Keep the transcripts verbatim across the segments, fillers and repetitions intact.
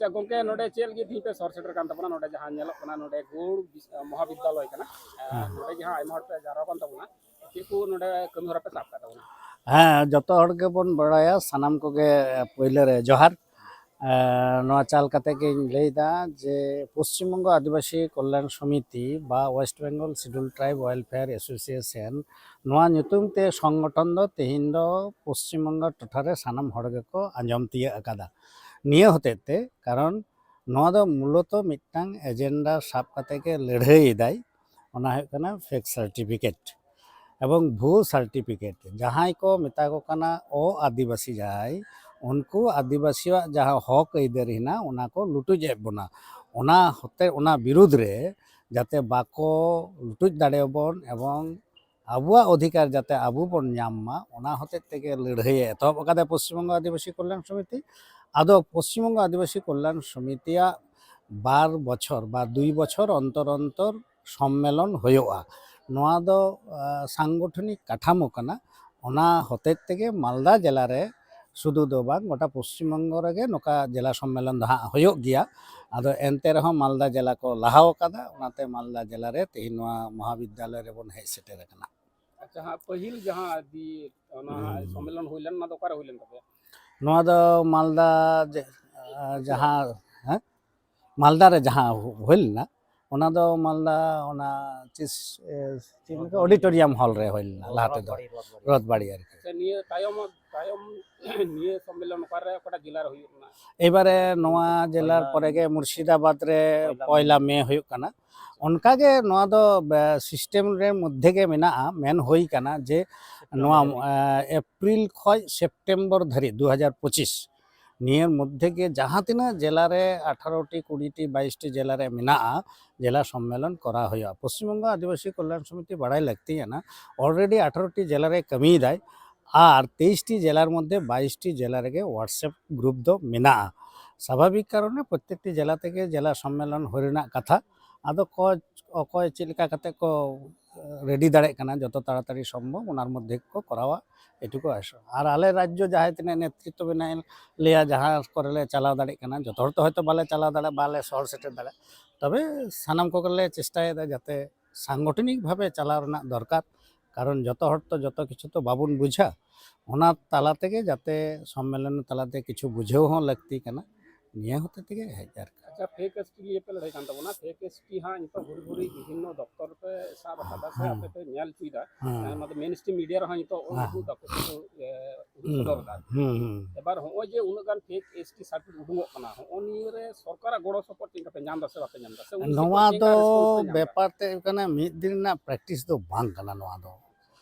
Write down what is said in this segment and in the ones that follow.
ᱟᱪᱪᱷᱟ ᱜᱚᱝᱠᱮ, ᱱᱚᱰᱮ ᱪᱮᱫ ᱞᱟᱹᱜᱤᱫ ᱛᱮᱦᱮᱧ ᱯᱮ ᱥᱚᱨ ᱥᱮᱴᱮᱨ ᱠᱟᱱ ᱛᱟᱵᱚᱱᱟ? ᱱᱚᱰᱮ ᱡᱟᱦᱟᱸ ᱧᱮᱞᱚᱜ ᱠᱟᱱᱟ, ᱱᱚᱰᱮ ᱜᱳᱣᱲ ᱵᱤᱥ-, ᱢᱚᱦᱟᱵᱤᱫᱽᱫᱟᱞᱚᱭ ᱠᱟᱱᱟ᱾ ᱦᱮᱸ᱾ ᱱᱚᱰᱮ ᱜᱮ ᱦᱟᱸᱜ ᱟᱭᱢᱟ ᱦᱚᱲ ᱯᱮ ᱡᱟᱣᱨᱟ ᱠᱟᱱ ᱛᱟᱵᱚᱱᱟ᱾ ᱪᱮᱫ ᱠᱚ ᱱᱚᱰᱮ ᱠᱟᱹᱢᱤ ᱦᱚᱨᱟ ᱯᱮ ᱥᱟᱵ ᱠᱟᱜ ᱛᱟᱵᱚᱱᱟ? ᱦᱮᱸ, ᱡᱚᱛᱚ ᱦᱚᱲ ᱜᱮᱵᱚᱱ ᱵᱟᱲᱟᱭᱟ, ᱥᱟᱱᱟᱢ ᱠᱚᱜᱮ ᱯᱳᱭᱞᱳ ᱨᱮ ᱡᱚᱦᱟᱨ᱾ ᱮᱸ, ᱱᱚᱣᱟ ᱪᱟᱞ ᱠᱟᱛᱮ ᱜᱤᱧ ᱞᱟᱹᱭᱫᱟ ᱡᱮ ᱯᱚᱥᱪᱤᱢ ᱵᱚᱝᱜᱚ ᱟᱹᱫᱤᱵᱟᱹᱥᱤ ᱠᱚᱞᱭᱟᱱ ᱥᱚᱢᱤᱛᱤ ᱵᱟ West Bengal Scheduled Tribe Welfare Association, ᱱᱚᱣᱟ ᱧᱩᱛᱩᱢ ᱛᱮ ᱥᱚᱝᱜᱚᱴᱷᱚᱱ ᱫᱚ ᱛᱮᱦᱮᱧ ᱫᱚ ᱯᱚᱥᱪᱤᱢ ᱵᱚᱝᱜᱚ ᱴᱚᱴᱷᱟ ᱨᱮ ᱥᱟᱱᱟᱢ ᱦᱚᱲ ᱜᱮᱠᱚ ᱟᱸᱡᱚᱢ ᱛᱤᱭᱟᱹᱜ ᱟᱠᱟᱫᱟ᱾ ᱱᱤᱭᱟᱹ ᱦᱚᱛᱮᱡ ᱛᱮ, ᱠᱟᱨᱚᱱ ᱱᱚᱣᱟ ᱫᱚ ᱢᱩᱞᱚᱛᱚ ᱢᱤᱫᱴᱟᱝ ᱮᱡᱮᱱᱰᱟ ᱥᱟᱵ ᱠᱟᱛᱮ ᱜᱮ ᱞᱟᱹᱲᱦᱟᱹᱭ ᱮᱫᱟᱭ, ᱚᱱᱟ ᱦᱩᱭᱩᱜ ᱠᱟᱱᱟ ᱯᱷᱮᱠ ᱥᱟᱨᱴᱤᱯᱷᱤᱠᱮᱴ ᱮᱵᱚᱝ ᱵᱷᱩᱣᱟᱹ ᱥᱟᱨᱴᱤᱯᱷᱤᱠᱮᱴ᱾ ᱡᱟᱦᱟᱸᱭ ᱠᱚ ᱢᱮᱛᱟ ᱠᱚ ᱠᱟᱱᱟ ᱚ ᱟᱹᱫᱤᱵᱟᱹᱥᱤ ᱡᱟᱦᱟᱸᱭ, ᱩᱱᱠᱩ ᱟᱹᱫᱤᱵᱟᱹᱥᱤᱭᱟᱜ ᱡᱟᱦᱟᱸ ᱦᱚᱠ ᱟᱹᱭᱫᱟᱹᱨ ᱦᱮᱱᱟᱜ, ᱚᱱᱟ ᱠᱚ ᱞᱩᱴᱩᱡ ᱮᱫ ᱵᱚᱱᱟ᱾ ᱚᱱᱟ ᱦᱚᱛᱮ, ᱚᱱᱟ ᱵᱤᱨᱩᱫᱽ ᱨᱮ ᱡᱟᱛᱮ ᱵᱟᱠᱚ ᱞᱩᱴᱩᱡ ᱫᱟᱲᱮᱭᱟᱵᱚᱱ ᱮᱵᱚᱝ ᱟᱵᱚᱣᱟᱜ ᱚᱫᱷᱤᱠᱟᱨ ᱡᱟᱛᱮ ᱟᱵᱚ ᱵᱚᱱ ᱧᱟᱢ ᱢᱟ, ᱚᱱᱟ ᱦᱚᱛᱮᱡ ᱛᱮᱜᱮ ᱞᱟᱹᱲᱦᱟᱹᱭᱮ ᱮᱛᱚᱦᱚᱵ ᱟᱠᱟᱫᱟ ᱯᱚᱥᱪᱤᱢ ᱵᱚᱝᱜᱚ ᱟᱹᱫᱤᱵᱟᱹᱥᱤ ᱠᱚᱞᱭᱟᱱ ᱥᱚᱢᱤᱛᱤ᱾ ᱟᱫᱚ ᱯᱚᱥᱪᱤᱢ ᱵᱚᱝᱜᱚ ᱟᱹᱫᱤᱵᱟᱹᱥᱤ ᱠᱚᱞᱭᱟᱱ ᱥᱚᱢᱤᱛᱤᱭᱟᱜ ᱵᱟᱨ ᱵᱚᱪᱷᱚᱨ ᱵᱟ ᱫᱩᱭ ᱵᱚᱪᱷᱚᱨ ᱚᱱᱛᱚᱨ ᱚᱱᱛᱚᱨ ᱥᱚᱢᱢᱮᱞᱚᱱ ᱦᱩᱭᱩᱜᱼᱟ᱾ ᱱᱚᱣᱟ ᱫᱚ, ᱟ, ᱥᱟᱝᱜᱚᱴᱷᱚᱱᱤᱠ ᱠᱟᱴᱷᱟᱢᱳ ᱠᱟᱱᱟ᱾ ᱚᱱᱟ ᱦᱚᱛᱮᱡ ᱛᱮᱜᱮ ᱢᱟᱞᱫᱟ ᱡᱮᱞᱟ ᱨᱮ ᱥᱩᱫᱷᱩ ᱫᱚ ᱵᱟᱝ, ᱜᱚᱴᱟ ᱯᱚᱥᱪᱤᱢ ᱵᱚᱝᱜᱚ ᱨᱮᱜᱮ ᱱᱚᱝᱠᱟ ᱡᱮᱞᱟ ᱥᱚᱢᱢᱮᱞᱚᱱ ᱫᱚ ᱦᱟᱸᱜ ᱦᱩᱭᱩᱜ ᱜᱮᱭᱟ᱾ ᱟᱫᱚ ᱮᱱᱛᱮ ᱨᱮᱦᱚᱸ ᱢᱟᱞᱫᱟ ᱡᱮᱞᱟ ᱠᱚ ᱞᱟᱦᱟᱣ ᱟᱠᱟᱫᱟ, ᱚᱱᱟᱛᱮ ᱢᱟᱞᱫᱟ ᱡᱮᱞᱟ ᱨᱮ ᱛᱮᱦᱮᱧ ᱱᱚᱣᱟ ᱢᱚᱦᱟᱵᱤᱫᱽᱫᱟᱞᱚᱭ ᱨᱮᱵᱚᱱ ᱦᱮᱡ ᱥᱮᱴᱮᱨ ᱟᱠᱟᱱᱟ᱾ ᱟᱪᱪᱷᱟ, ᱦᱟᱸᱜ ᱯᱟᱹᱦᱤᱞ ᱡᱟᱦᱟᱸ ᱫᱤ-, ᱚᱱᱟ ᱦᱩᱸ᱾ ᱥᱚᱢᱢᱮᱞᱚᱱ ᱦᱩᱭ ᱞᱮᱱ, ᱚᱱᱟ ᱫᱚ ᱚᱠᱟᱨᱮ ᱦᱩᱭ ᱞᱮᱱ ᱛᱟᱯᱮᱭᱟ? ᱱᱚᱣᱟ ᱫᱚ ᱢᱟᱞᱫᱟ ᱡᱮ-, ᱟ, ᱡᱟᱦᱟᱸ, ᱦᱮᱸ? ᱢᱟᱞᱫᱟ ᱨᱮ ᱡᱟᱦᱟᱸ ᱦᱩ-, ᱦᱩᱭ ᱞᱮᱱᱟ, ᱚᱱᱟ ᱫᱚ ᱢᱟᱞᱫᱟ ᱚᱱᱟ ᱪᱤᱥ-, ᱮ, ᱪᱮᱫ ᱞᱮᱠᱟ ᱚᱰᱤᱴᱳᱨᱤᱭᱟᱢ ᱦᱚᱞ ᱨᱮ ᱦᱩᱭ ᱞᱮᱱᱟ ᱞᱟᱦᱟ ᱛᱮᱫᱚ᱾ ᱨᱚᱛᱷ ᱵᱟᱲᱤ, ᱨᱚᱛᱷ ᱵᱟᱲᱤ᱾ ᱨᱚᱛᱷ ᱵᱟᱲᱤ ᱟᱨᱠᱤ᱾ ᱟᱪᱪᱷᱟ, ᱱᱤᱭᱟᱹ ᱛᱟᱭᱚᱢ, ᱛᱟᱭᱚᱢ ᱱᱤᱭᱟᱹ ᱥᱚᱢᱢᱮᱞᱚᱱ ᱚᱠᱟᱨᱮ, ᱚᱠᱟᱴᱟᱜ ᱡᱮᱞᱟ ᱨᱮ ᱦᱩᱭᱩᱜ ᱠᱟᱱᱟ? ᱮᱵᱟᱨᱮ ᱱᱚᱣᱟ ᱡᱮᱞᱟ ᱯᱚᱭᱞᱟ ᱯᱚᱨᱮ ᱜᱮ ᱢᱩᱨᱥᱤᱫᱟᱵᱟᱫᱽ ᱨᱮ ᱯᱚᱭᱞᱟ ᱯᱚᱭᱞᱟ ᱢᱮ᱾ ᱢᱮ ᱦᱩᱭᱩᱜ ᱠᱟᱱᱟ᱾ ᱚᱱᱠᱟᱜᱮ ᱱᱚᱣᱟ ᱫᱚ ᱵᱮ-, ᱥᱤᱥᱴᱮᱢ ᱨᱮ ᱢᱚᱫᱽᱫᱷᱮ ᱜᱮ ᱢᱮᱱᱟᱜᱼᱟ, ᱢᱮᱱ ᱦᱩᱭ ᱠᱟᱱᱟ ᱡᱮ ᱥᱮᱯᱴᱮᱢᱵᱚᱨ ᱱᱚᱣᱟ, ᱫᱷᱟᱹᱵᱤᱡ᱾ ᱮ, ᱮᱯᱨᱤᱞ ᱠᱷᱚᱱ ᱥᱮᱯᱴᱮᱢᱵᱚᱨ ᱫᱷᱟᱹᱨᱤᱡ ᱫᱩ ᱦᱟᱡᱟᱨ ᱯᱚᱸᱪᱤᱥ, ᱱᱤᱭᱟᱹ ᱢᱚᱫᱽᱫᱷᱮ ᱜᱮ ᱡᱟᱦᱟᱸ ᱛᱤᱱᱟᱹᱜ ᱡᱮᱞᱟ ᱨᱮ ᱟᱴᱷᱟᱨᱚ ᱴᱤ, ᱠᱩᱲᱤ ᱴᱤ, ᱵᱟᱭᱤᱥ ᱴᱤ ᱡᱮᱞᱟ ᱨᱮ ᱢᱮᱱᱟᱜᱼᱟ, ᱡᱮᱞᱟ ᱥᱚᱢᱢᱮᱞᱚᱱ ᱠᱚᱨᱟᱣ ᱦᱩᱭᱩᱜᱼᱟ᱾ ᱯᱚᱥᱪᱤᱢ ᱵᱚᱝᱜᱚ ᱟᱹᱫᱤᱵᱟᱹᱥᱤ ᱠᱚᱞᱭᱟᱱ ᱥᱚᱢᱤᱛᱤ ᱵᱟᱲᱟᱭ ᱞᱟᱹᱠᱛᱤ ᱠᱟᱱᱟ, already ᱟᱴᱷᱟᱨᱚ ᱴᱤ ᱡᱮᱞᱟ ᱨᱮ ᱠᱟᱹᱢᱤᱭᱮᱫᱟᱭ ᱟᱨ ᱛᱮᱭᱤᱥ ᱴᱤ ᱡᱮᱞᱟᱨ ᱢᱚᱫᱽᱫᱷᱮ ᱵᱟᱭᱤᱥ ᱴᱤ ᱡᱮᱞᱟ ᱨᱮᱜᱮ WhatsApp group ᱫᱚ ᱢᱮᱱᱟᱜᱼᱟ᱾ ᱥᱟᱵᱷᱟᱵᱤᱠ ᱠᱟᱨᱚᱱᱮ ᱯᱨᱚᱛᱛᱮᱠᱴᱤ ᱡᱮᱞᱟ ᱛᱮᱜᱮ ᱡᱮᱞᱟ ᱥᱚᱢᱢᱮᱞᱚᱱ ᱦᱩᱭ ᱨᱮᱱᱟᱜ ᱠᱟᱛᱷᱟ᱾ ᱟᱫᱚ ᱠᱚ ᱚᱠᱚᱭ ᱪᱮᱫ ᱞᱮᱠᱟ ᱠᱟᱛᱮ ᱠᱚ ᱨᱮᱰᱤ ᱫᱟᱲᱮᱭᱟᱜ ᱠᱟᱱᱟ, ᱡᱚᱛᱚ ᱛᱟᱲᱟᱛᱟᱲᱤ ᱥᱚᱢᱵᱷᱚᱵ ᱚᱱᱟᱨ ᱢᱚᱫᱽᱫᱷᱮ ᱠᱚ ᱠᱚᱨᱟᱣᱟ, ᱮᱴᱩᱠᱩ ᱟᱥᱟ᱾ ᱟᱨ ᱟᱞᱮ ᱨᱟᱡᱽᱡᱚ ᱡᱟᱦᱟᱸᱭ ᱛᱤᱱᱟᱹᱜ ᱱᱮᱛᱨᱤᱛᱵ ᱢᱮᱱᱟᱭ ᱞᱮᱭᱟ, ᱡᱟᱦᱟᱸ ᱠᱚᱨᱮ ᱞᱮ ᱪᱟᱞᱟᱣ ᱫᱟᱲᱮᱭᱟᱜ ᱠᱟᱱᱟ, ᱡᱚᱛᱚ ᱦᱚᱲ ᱛᱚ ᱦᱚᱭᱛᱳ ᱵᱟᱞᱮ ᱪᱟᱞᱟᱣ ᱫᱟᱲᱮᱭᱟᱜᱼᱟ, ᱵᱟᱞᱮ ᱥᱚᱦᱚᱨ ᱥᱮᱴᱮᱨ ᱫᱟᱲᱮᱭᱟᱜᱼᱟ, ᱛᱚᱵᱮ ᱥᱟᱱᱟᱢ ᱠᱚᱜᱮᱞᱮ ᱪᱮᱥᱴᱟᱭᱮᱫᱟ ᱡᱟᱛᱮ ᱥᱟᱝᱜᱚᱴᱷᱚᱱᱤᱠ ᱵᱷᱟᱵᱮ ᱪᱟᱞᱟᱣ ᱨᱮᱱᱟᱜ ᱫᱚᱨᱠᱟᱨ, ᱠᱟᱨᱚᱱ ᱡᱚᱛᱚ ᱦᱚᱲ ᱛᱚ ᱡᱚᱛᱚ ᱠᱤᱪᱷᱩ ᱛᱚ ᱵᱟᱵᱚᱱ ᱵᱩᱡᱷᱟ᱾ ᱚᱱᱟ ᱛᱟᱞᱟ ᱛᱮᱜᱮ ᱡᱟᱛᱮ ᱥᱚᱢᱢᱮᱞᱚᱱ ᱛᱟᱞᱟᱛᱮ ᱠᱤᱪᱷᱩ ᱵᱩᱡᱷᱟᱹᱣ ᱦᱚᱸ ᱞᱟᱹᱠᱛᱤ ᱠᱟᱱᱟ, ᱱᱤᱭᱟᱹ ᱦᱚᱛᱮ ᱛᱮᱜᱮ ᱦᱮᱡ ᱟᱨᱠᱤ᱾ ᱟᱪᱪᱷᱟ, ᱯᱷᱮᱠ ᱮᱥᱴᱤ ᱞᱤᱭᱮ ᱯᱮ ᱞᱟᱹᱲᱦᱟᱹᱭ ᱠᱟᱱ ᱛᱟᱵᱚᱱᱟ᱾ ᱯᱷᱮᱠ ᱮᱥᱴᱤ ᱦᱟᱸᱜ ᱱᱤᱛᱚᱜ ᱜᱷᱩᱨᱤ ᱜᱷᱩᱨᱤ ᱵᱤᱵᱷᱤᱱᱱᱚ ᱫᱚᱯᱛᱚᱨ ᱯᱮ ᱥᱟᱵ ᱟᱠᱟᱫᱟ ᱥᱮ ᱦᱮᱸ᱾ ᱟᱯᱮ ᱯᱮ ᱧᱮᱞ ᱦᱚᱪᱚᱭᱮᱫᱟ, ᱦᱮᱸ᱾ ᱚᱱᱟ ᱫᱚ ᱢᱮᱱ ᱥᱴᱨᱤᱢ ᱢᱤᱰᱤᱭᱟ ᱨᱮᱦᱚᱸ ᱱᱤᱛᱚᱜ ᱦᱮᱸ᱾ ᱩᱫᱩᱜ ᱫᱟᱠᱚ, ᱩᱫᱩᱜ, ᱮ, ᱩᱫᱩᱜ ᱦᱩᱸ, ᱥᱚᱫᱚᱨ ᱫᱟ᱾ ᱦᱩᱸ, ᱦᱩᱸ᱾ ᱮᱵᱟᱨ ᱦᱚᱸᱜᱼᱚᱭ ᱡᱮ ᱩᱱᱟᱹᱜ ᱜᱟᱱ ᱯᱷᱮᱠ ᱮᱥᱴᱤ ᱥᱟᱨᱴᱤᱯᱷᱤᱠᱮᱴ ᱩᱰᱩᱝᱚᱜ ᱠᱟᱱᱟ, ᱦᱚᱸᱜᱼᱚ ᱱᱤᱭᱟᱹ ᱨᱮ ᱥᱚᱨᱠᱟᱨᱟᱜ ᱜᱚᱲᱚ ᱥᱚᱯᱚᱦᱚᱫ ᱪᱮᱫ ᱞᱮᱠᱟ ᱯᱮ ᱧᱟᱢ ᱫᱟ ᱥᱮ ᱵᱟᱯᱮ ᱧᱟᱢ ᱫᱟ? ᱥᱮ ᱩᱱᱤ ᱥᱮᱫ ᱱᱚᱣᱟ ᱠᱷᱚᱱ ᱪᱮᱫ ᱞᱮᱠᱟ ᱫᱚ ᱨᱮᱥᱯᱚᱱᱥ ᱯᱮ ᱧᱟᱢ ᱫᱟ? ᱵᱮᱯᱟᱨ ᱛᱮ ᱦᱩᱭᱩᱜ ᱠᱟᱱᱟ, ᱢᱤᱫ ᱫᱤᱱ ᱨᱮᱱᱟᱜ ᱯᱨᱮᱠᱴᱤᱥ ᱫᱚ ᱵᱟᱝ ᱠᱟᱱᱟ ᱱᱚᱣᱟ ᱫᱚ᱾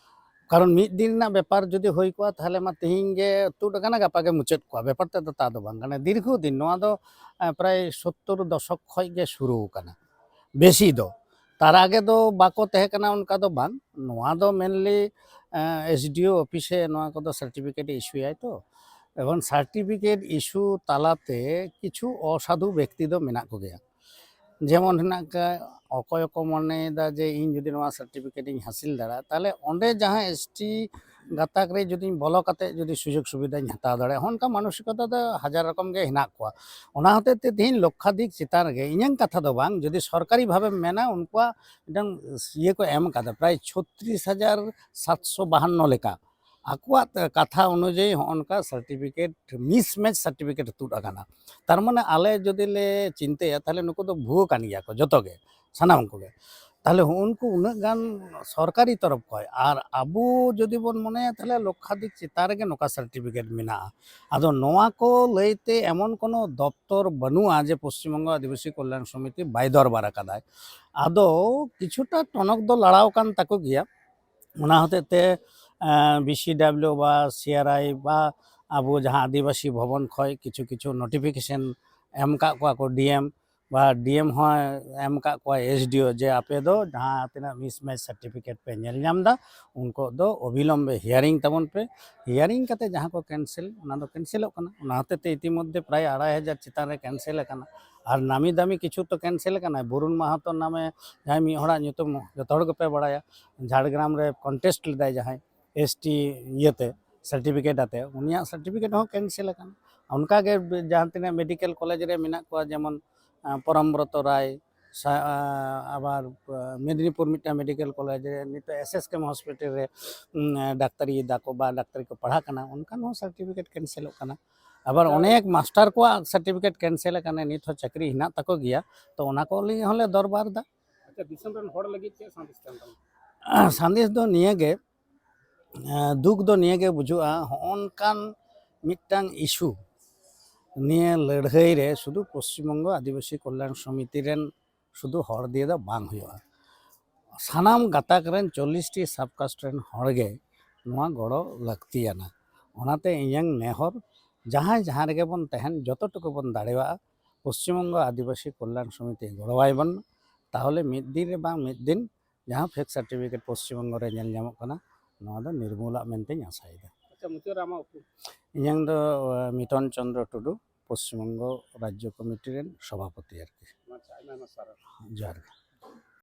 ᱠᱟᱨᱚᱱ ᱢᱤᱫ ᱫᱤᱱ ᱨᱮᱱᱟᱜ ᱵᱮᱯᱟᱨ ᱡᱩᱫᱤ ᱦᱩᱭ ᱠᱚᱜᱼᱟ, ᱛᱟᱦᱚᱞᱮ ᱢᱟ ᱛᱮᱦᱮᱧ ᱜᱮ ᱛᱩᱫ ᱟᱠᱟᱱᱟ, ᱜᱟᱯᱟ ᱜᱮ ᱢᱩᱪᱟᱹᱫ ᱠᱚᱜᱼᱟ᱾ ᱵᱮᱯᱟᱨ ᱛᱮᱫ ᱫᱚ ᱛᱟ ᱫᱚ ᱵᱟᱝ ᱠᱟᱱᱟ᱾ ᱫᱤᱨᱜᱷᱚ ᱫᱤᱱ, ᱱᱚᱣᱟ ᱫᱚ, ᱮ, ᱯᱨᱟᱭ ᱥᱳᱛᱛᱳᱨ ᱫᱚᱥᱚᱠ ᱠᱷᱚᱡ ᱜᱮ ᱥᱩᱨᱩ ᱟᱠᱟᱱᱟ᱾ ᱵᱮᱥᱤ ᱫᱚ, ᱛᱟᱨ ᱟᱜᱮ ᱫᱚ ᱵᱟᱠᱚ ᱛᱟᱦᱮᱸ ᱠᱟᱱᱟ ᱚᱱᱠᱟ ᱫᱚ ᱵᱟᱝ᱾ ᱱᱚᱣᱟ ᱫᱚ ᱢᱮᱱᱞᱤ, ᱮ, ᱮᱥ ᱰᱤ ᱳ ᱚᱯᱷᱤᱥᱮ ᱱᱚᱣᱟ ᱠᱚᱫᱚ ᱥᱟᱨᱴᱤᱯᱷᱤᱠᱮᱴ ᱤᱥᱩᱭᱟᱭ ᱛᱚ᱾ ᱮᱵᱚᱝ ᱥᱟᱨᱴᱤᱯᱷᱤᱠᱮᱴ ᱤᱥᱩ ᱛᱟᱞᱟᱛᱮ ᱠᱤᱪᱷᱩ ᱚᱥᱟᱫᱷᱩ ᱵᱮᱠᱛᱤ ᱫᱚ ᱢᱮᱱᱟᱜ ᱠᱚᱜᱮᱭᱟ᱾ ᱡᱮᱢᱚᱱ ᱦᱮᱱᱟᱜ ᱠᱟ-, ᱚᱠᱚᱭ ᱠᱚ ᱢᱚᱱᱮᱭᱮᱫᱟ ᱡᱮ ᱤᱧ ᱡᱩᱫᱤ ᱱᱚᱣᱟ ᱥᱟᱨᱴᱤᱯᱷᱤᱠᱮᱴ ᱤᱧ ᱦᱟᱹᱥᱤᱞ ᱫᱟᱲᱮᱭᱟᱜᱼᱟ, ᱛᱟᱦᱚᱞᱮ ᱚᱸᱰᱮ ᱡᱟᱦᱟᱸ ᱮᱥ ᱴᱤ ᱜᱟᱛᱟᱠ ᱨᱮ ᱡᱩᱫᱤᱧ ᱵᱚᱞᱚ ᱠᱟᱛᱮ ᱡᱩᱫᱤ ᱥᱩᱡᱳᱜᱽ ᱥᱩᱵᱤᱫᱷᱟᱧ ᱦᱟᱛᱟᱣ ᱫᱟᱲᱮᱭᱟᱜᱼᱟ, ᱚᱱᱠᱟ ᱢᱟᱱᱚᱥᱤᱠᱚᱛᱟ ᱫᱚ ᱦᱟᱡᱟᱨ ᱨᱚᱠᱚᱢ ᱜᱮ ᱦᱮᱱᱟᱜ ᱠᱚᱣᱟ᱾ ᱚᱱᱟ ᱦᱚᱛᱮᱡ ᱛᱮ ᱛᱮᱦᱮᱧ ᱞᱚᱠᱠᱷᱟᱫᱷᱤᱠ ᱪᱮᱛᱟᱱ ᱨᱮᱜᱮ, ᱤᱧᱟᱹᱝ ᱠᱟᱛᱷᱟ ᱫᱚ ᱵᱟᱝ, ᱡᱩᱫᱤ ᱥᱚᱨᱠᱟᱨᱤ ᱵᱷᱟᱵᱮᱢ ᱢᱮᱱᱟ, ᱩᱱᱠᱩᱣᱟᱜ ᱢᱤᱫᱴᱟᱝ ᱤᱭᱟᱹ ᱠᱚ ᱮᱢ ᱠᱟᱫᱟ, ᱯᱨᱟᱭ ᱪᱷᱚᱛᱨᱤᱥ ᱦᱟᱡᱟᱨ ᱥᱟᱛᱥᱚ ᱵᱟᱦᱟᱱᱱᱚ ᱞᱮᱠᱟ᱾ ᱟᱠᱚᱣᱟᱜ ᱠᱟᱛᱷᱟ ᱚᱱᱩᱡᱟᱭᱤ ᱦᱚᱸᱜᱼᱚ ᱱᱚᱝᱠᱟ ᱥᱟᱨᱴᱤᱯᱷᱤᱠᱮᱴ, ᱢᱤᱥᱢᱮᱪ ᱥᱟᱨᱴᱤᱯᱷᱤᱠᱮᱴ ᱛᱩᱫ ᱟᱠᱟᱱᱟ᱾ ᱛᱟᱨ ᱢᱟᱱᱮ ᱟᱞᱮ ᱡᱩᱫᱤ ᱞᱮ ᱪᱤᱱᱛᱟᱹᱭᱟ, ᱛᱟᱦᱞᱮ ᱱᱩᱠᱩ ᱫᱚ ᱵᱷᱩᱣᱟᱹ ᱠᱟᱱ ᱜᱮᱭᱟ ᱠᱚ ᱡᱚᱛᱚ ᱜᱮ, ᱥᱟᱱᱟᱢ ᱠᱚᱜᱮ᱾ ᱛᱟᱦᱞᱮ ᱦᱩᱜᱼᱩᱱᱠᱩ ᱩᱱᱟᱹᱜ ᱜᱟᱱ ᱥᱚᱨᱠᱟᱨᱤ ᱛᱚᱨᱚᱯ ᱠᱷᱚᱱ, ᱟᱨ ᱟᱵᱚ ᱡᱩᱫᱤ ᱵᱚᱱ ᱢᱚᱱᱮᱭᱟ, ᱛᱟᱦᱞᱮ ᱞᱚᱠᱠᱷᱟᱫᱷᱤᱠ ᱪᱮᱛᱟᱱ ᱨᱮᱜᱮ ᱱᱚᱝᱠᱟ ᱥᱟᱨᱴᱤᱯᱷᱤᱠᱮᱴ ᱢᱮᱱᱟᱜᱼᱟ᱾ ᱟᱫᱚ ᱱᱚᱣᱟ ᱠᱚ ᱞᱟᱹᱭᱛᱮ ᱮᱢᱚᱱ ᱠᱳᱱᱳ ᱫᱚᱯᱛᱚᱨ ᱵᱟᱹᱱᱩᱜᱼᱟ ᱡᱮ ᱯᱚᱥᱪᱤᱢ ᱵᱚᱝᱜᱚ ᱟᱹᱫᱤᱵᱟᱹᱥᱤ ᱠᱚᱞᱭᱟᱱ ᱥᱚᱢᱤᱛᱤ ᱵᱟᱭ ᱫᱚᱨᱵᱟᱨ ᱟᱠᱟᱫᱟᱭ᱾ ᱟᱫᱚ ᱠᱤᱪᱷᱩᱴᱟ ᱴᱚᱱᱚᱠ ᱫᱚ ᱞᱟᱲᱟᱣ ᱟᱠᱟᱱ ᱛᱟᱠᱚ ᱜᱮᱭᱟ᱾ ᱚᱱᱟ ᱦᱚᱛᱮᱡ ᱛᱮ, ᱮᱸ, ᱵᱤ ᱥᱤ ᱰᱟᱵᱽᱞᱤᱭᱩ ᱵᱟ ᱥᱤ ᱟᱨ ᱟᱭ ᱵᱟ ᱟᱵᱚ ᱡᱟᱦᱟᱸ ᱟᱹᱫᱤᱵᱟᱹᱥᱤ ᱵᱷᱚᱵᱚᱱ ᱠᱷᱚᱱ ᱠᱤᱪᱷᱩ ᱠᱤᱪᱷᱩ ᱱᱳᱴᱤᱯᱷᱤᱠᱮᱥᱚᱱ ᱮᱢ ᱟᱠᱟᱫ ᱠᱚᱣᱟ ᱠᱚ ᱰᱤ ᱮᱢ, ᱵᱟ ᱰᱤ ᱮᱢ ᱦᱚᱸ ᱮᱢ ᱟᱠᱟᱫ ᱠᱚᱣᱟ ᱮᱥ ᱰᱤ ᱳ, ᱡᱮ ᱟᱯᱮ ᱫᱚ ᱡᱟᱦᱟᱸ ᱛᱤᱱᱟᱹᱜ ᱢᱤᱥᱢᱮᱪ ᱥᱟᱨᱴᱤᱯᱷᱤᱠᱮᱴ ᱯᱮ ᱧᱮᱞ ᱧᱟᱢ ᱮᱫᱟ, ᱩᱱᱠᱩ ᱫᱚ ᱚᱵᱤᱞᱚᱢᱵᱮ ᱦᱤᱭᱟᱨᱤᱝ ᱛᱟᱵᱚᱱ ᱯᱮ᱾ ᱦᱤᱭᱟᱨᱤᱝ ᱠᱟᱛᱮ ᱡᱟᱦᱟᱸ ᱠᱚ ᱠᱮᱱᱥᱮᱞ, ᱚᱱᱟ ᱫᱚ ᱠᱮᱱᱥᱮᱞᱚᱜ ᱠᱟᱱᱟ᱾ ᱚᱱᱟ ᱦᱚᱛᱮᱡ ᱛᱮ ᱤᱛᱤᱢᱚᱫᱽᱫᱷᱮ ᱯᱨᱟᱭ ᱟᱲᱟᱭ ᱦᱟᱡᱟᱨ ᱪᱮᱛᱟᱱ ᱨᱮ ᱠᱮᱱᱥᱮᱞ ᱟᱠᱟᱱᱟ᱾ ᱟᱨ ᱱᱟᱢᱤ ᱫᱟᱢᱤ ᱠᱤᱪᱷᱩ ᱛᱚ ᱠᱮᱱᱥᱮᱞ ᱟᱠᱟᱱᱟ᱾ ᱵᱚᱨᱩᱱ ᱢᱟᱦᱟᱛᱚ ᱱᱟᱢᱮ ᱡᱟᱦᱟᱸᱭ ᱢᱤᱫ ᱦᱚᱲᱟᱜ ᱧᱩᱛᱩᱢ ᱡᱚᱛᱚ ᱦᱚᱲ ᱜᱮᱯᱮ ᱵᱟᱲᱟᱭᱟ, ᱡᱷᱟᱲᱜᱨᱟᱢ ᱨᱮ ᱠᱚᱱᱴᱮᱥᱴ ᱞᱮᱫᱟᱭ ᱡᱟᱦᱟᱸᱭ, ᱮᱥ ᱴᱤ ᱤᱭᱟᱹᱛᱮ, ᱥᱟᱨᱴᱤᱯᱷᱤᱠᱮᱴ ᱟᱛᱮ, ᱩᱱᱤᱭᱟᱜ ᱥᱟᱨᱴᱤᱯᱷᱤᱠᱮᱴ ᱦᱚᱸ ᱠᱮᱱᱥᱮᱞ ᱟᱠᱟᱱᱟ᱾ ᱚᱱᱠᱟᱜᱮ ᱡᱟᱦᱟᱸ ᱛᱤᱱᱟᱹᱜ ᱢᱮᱰᱤᱠᱮᱞ ᱠᱚᱞᱮᱡᱽ ᱨᱮ ᱢᱮᱱᱟᱜ ᱠᱚᱣᱟ, ᱡᱮᱢᱚᱱ ᱟᱸ, ᱯᱚᱨᱚᱢᱵᱨᱚᱛᱚ ᱨᱟᱭ, ᱥᱟ-, ᱟᱸ, ᱟᱵᱟᱨ, ᱟᱸ, ᱢᱮᱫᱽᱱᱤᱯᱩᱨ ᱢᱤᱫᱴᱟᱝ ᱢᱮᱰᱤᱠᱮᱞ ᱠᱚᱞᱮᱡᱽ ᱨᱮ ᱱᱤᱛᱚᱜ ᱮᱥ ᱮᱥ ᱠᱮᱢ ᱦᱚᱥᱯᱤᱴᱟᱞ ᱨᱮ, ᱩᱸ, ᱰᱟᱠᱛᱟᱨᱤ ᱫᱟᱠᱚ ᱵᱟ ᱰᱟᱠᱛᱟᱨᱤ ᱠᱚ ᱯᱟᱲᱦᱟᱜ ᱠᱟᱱᱟ, ᱚᱱᱠᱟᱱ ᱦᱚᱸ ᱥᱟᱨᱴᱤᱯᱷᱤᱠᱮᱴ ᱠᱮᱱᱥᱮᱞᱚᱜ ᱠᱟᱱᱟ᱾ ᱟᱵᱟᱨ ᱟᱪᱪᱷᱟ᱾ ᱚᱱᱮᱠ ᱢᱟᱥᱴᱟᱨ ᱠᱚᱣᱟᱜ ᱥᱟᱨᱴᱤᱯᱷᱤᱠᱮᱴ ᱠᱮᱱᱥᱮᱞ ᱟᱠᱟᱱᱟ, ᱱᱤᱛ ᱦᱚᱸ ᱪᱟᱹᱠᱨᱤ ᱦᱮᱱᱟᱜ ᱛᱟᱠᱚ ᱜᱮᱭᱟ, ᱛᱚ ᱚᱱᱟ ᱠᱚ ᱞᱟᱹᱜᱤᱫ ᱦᱚᱸᱞᱮ ᱫᱚᱨᱵᱟᱨ ᱮᱫᱟ᱾ ᱟᱪᱪᱷᱟ, ᱫᱤᱥᱚᱢ ᱨᱮᱱ ᱦᱚᱲ ᱞᱟᱹᱜᱤᱫ ᱪᱮᱫ ᱥᱟᱸᱫᱮᱥ ᱛᱟᱦᱮᱱ ᱛᱟᱢᱟ? ᱥᱟᱸᱫᱮᱥ ᱫᱚ ᱱᱤᱭᱟᱹ ᱜᱮ, ᱮᱸ, ᱫᱩᱠ ᱫᱚ ᱱᱤᱭᱟᱹ ᱜᱮ ᱵᱩᱡᱷᱟᱹᱜᱼᱟ, ᱦᱚᱸᱜᱼᱚ ᱱᱚᱝᱠᱟᱱ ᱢᱤᱫᱴᱟᱝ ᱤᱥᱩ, ᱱᱤᱭᱟᱹ ᱞᱟᱹᱲᱦᱟᱹᱭ ᱨᱮ ᱥᱩᱫᱷᱩ ᱯᱚᱥᱪᱤᱢ ᱵᱚᱝᱜᱚ ᱟᱹᱫᱤᱵᱟᱹᱥᱤ ᱠᱚᱞᱭᱟᱱ ᱥᱚᱢᱤᱛᱤ ᱨᱮᱱ ᱥᱩᱫᱷᱩ ᱦᱚᱲ ᱫᱤᱭᱮ ᱫᱚ ᱵᱟᱝ ᱦᱩᱭᱩᱜᱼᱟ᱾ ᱥᱟᱱᱟᱢ ᱜᱟᱛᱟᱠ ᱨᱮᱱ ᱪᱚᱞᱞᱤᱥ ᱴᱤ ᱥᱟᱵ ᱠᱟᱥᱴ ᱨᱮᱱ ᱦᱚᱲ ᱜᱮ ᱱᱚᱣᱟ ᱜᱚᱲᱚ ᱞᱟᱹᱠᱛᱤᱭᱟᱱᱟ᱾ ᱚᱱᱟᱛᱮ ᱤᱧᱟᱹᱝ ᱱᱮᱦᱚᱨ, ᱡᱟᱦᱟᱸᱭ ᱡᱟᱦᱟᱸ ᱨᱮᱜᱮ ᱵᱚᱱ ᱛᱟᱦᱮᱱ, ᱡᱚᱛᱚ ᱴᱩᱠᱩ ᱵᱚᱱ ᱫᱟᱲᱮᱭᱟᱜᱼᱟ, ᱯᱚᱥᱪᱤᱢ ᱵᱚᱝᱜᱚ ᱟᱹᱫᱤᱵᱟᱹᱥᱤ ᱠᱚᱞᱭᱟᱱ ᱥᱚᱢᱤᱛᱤ ᱜᱚᱲᱚᱣᱟᱭ ᱵᱚᱱ᱾ ᱛᱟᱦᱚᱞᱮ ᱢᱤᱫ ᱫᱤᱱ ᱨᱮ ᱵᱟᱝ ᱢᱤᱫ ᱫᱤᱱ ᱡᱟᱦᱟᱸ ᱯᱷᱮᱠ ᱥᱟᱨᱴᱤᱯᱷᱤᱠᱮᱴ ᱯᱚᱥᱪᱤᱢ ᱵᱚᱝᱜᱚ ᱨᱮ ᱧᱮᱞ ᱧᱟᱢᱚᱜ ᱠᱟᱱᱟ, ᱱᱚᱣᱟ ᱫᱚ ᱱᱤᱨᱢᱩᱞᱟᱜ ᱢᱮᱱᱛᱮᱧ ᱟᱥᱟᱭᱮᱫᱟ᱾ ᱟᱪᱪᱷᱟ, ᱢᱩᱪᱟᱹᱫ ᱨᱮ ᱟᱢᱟᱜ ᱩᱯᱨᱩᱢ? ᱤᱧᱟᱹᱝ ᱫᱚ, ᱟᱸ, ᱢᱤᱴᱚᱱ ᱪᱚᱸᱫᱽᱨᱚ ᱴᱩᱰᱩ, ᱯᱚᱥᱪᱤᱢ ᱵᱚᱝᱜᱚ ᱨᱟᱡᱽᱡᱚ ᱠᱚᱢᱤᱴᱤ ᱨᱮᱱ ᱥᱚᱵᱷᱟᱯᱚᱛᱤ ᱟᱨᱠᱤ᱾ ᱟᱪᱪᱷᱟ, ᱟᱭᱢᱟ ᱟᱭᱢᱟ ᱥᱟᱨᱦᱟᱣ᱾ ᱡᱚᱦᱟᱨ ᱜᱮ᱾